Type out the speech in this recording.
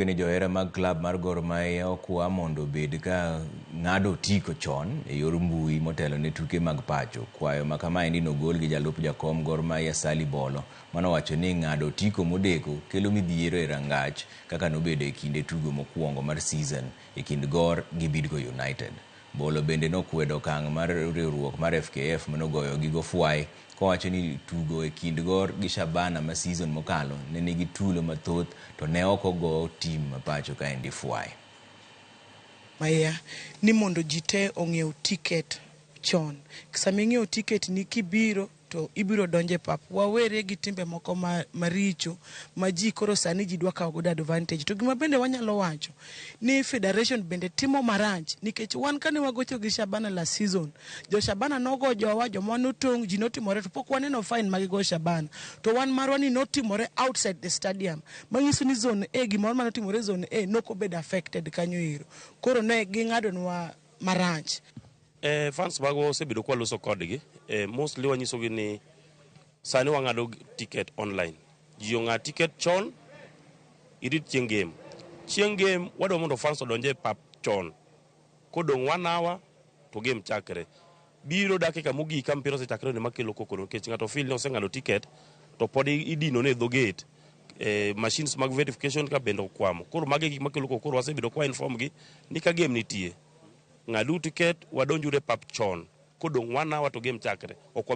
Ni johera mag klab mar Gor Mahia okwa mondo obed ka ng'ado otiko chon e yor mbui motelo ne tuke mag pacho. Kwayo ma kamaendi nogol gi jalup jakom Gor Mahia Sally Bolo manowacho ni ng'ado otiko modeko kelo midhiero e rangach kaka nobedo e kinde tugo mokwongo mar season e kind Gor gi Bidco United. Bolo bende nokwedo okang' mar riwruok mar FKF manogoyo gi fwai kowacho ni tugo e kind Gor gi Shabana ma season mokalo ne nigi tulo mathoth to ne ok ogo tim ma pacho kaendi fwai. Mahia ni mondo ji te ong'iew ticket chon. Sama ing'iewo ticket ni kibiro to ibiro donjo e pap. Wawere gi timbe moko maricho ma ji koro sani ji dwa kawo godo advantage. To gima bende wanyalo wacho ni federation bende timo marach nikech wan kane wagocho gi Shabana last season, jo Shabana nogo jowa, joma notong', ji notimore to pok waneno fine magigo Shabana. To wan marwa ni notimore outside the stadium. Manyiso ni zone A gimoro manotimore zone A nokobedo affected kanyo ero. Koro ne ging'adonwa marach. Fans magwa osebedo kwaloso kodgi. Mostly wanyisogi ni sani wang'ado ticket online. Ji ong'ad ticket chon, irit chieng' game. Chieng' game wadwa mondo fans odonj e pap chon. Kodong' one hour to game chakre. Biro dakika mogik ka mpira osechakre no makelo koko no nikech ng'ato feel ni oseng'ado ticket to pod idino ne e dho gate. Machines mag verification ka bende okwamo. Koro mago e gik makelo koko. Koro wasebedo kwa inform gi ni ka game nitie, ng'adu ticket wadonjuru e pap chon. Kodong' one hour to game chakre. Ok wabi